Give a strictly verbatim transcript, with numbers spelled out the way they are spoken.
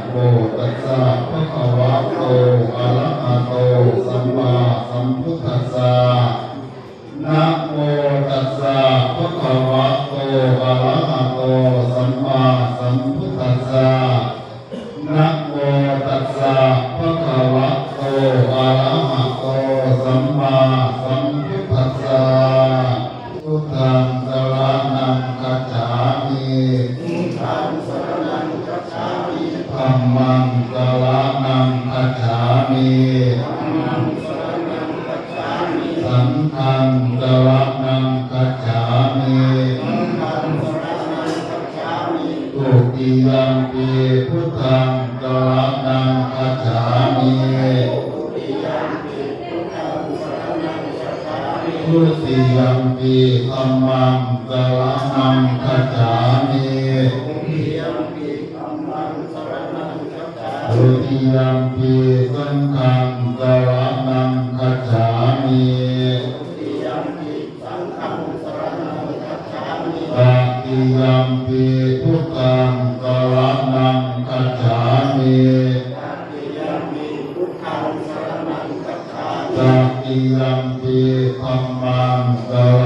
Namo tassa bhagavato arahato sammāsambuddhassa. Namo tassa bhagavato arahato sammāsambuddhassa. Namo tassa bhagavato arahato sammāsambuddhassa. Buddhaṃ saraṇaṃ gacchāmi. Dhammaṃ saraṇaṃ gacchāmi. Saṅghaṃ saraṇaṃ gacchāmi. Dutiyampi buddhaṃ saraṇaṃ gacchāmi. Dutiyampi dhammaṃ saraṇaṃ gacchāmi. Dutiyampi saṅghaṃ saraṇaṃ gacchāmi. Tatiyampi buddhaṃ saraṇaṃ gacchāmi. Tatiyampi dhammaṃ saraṇaṃ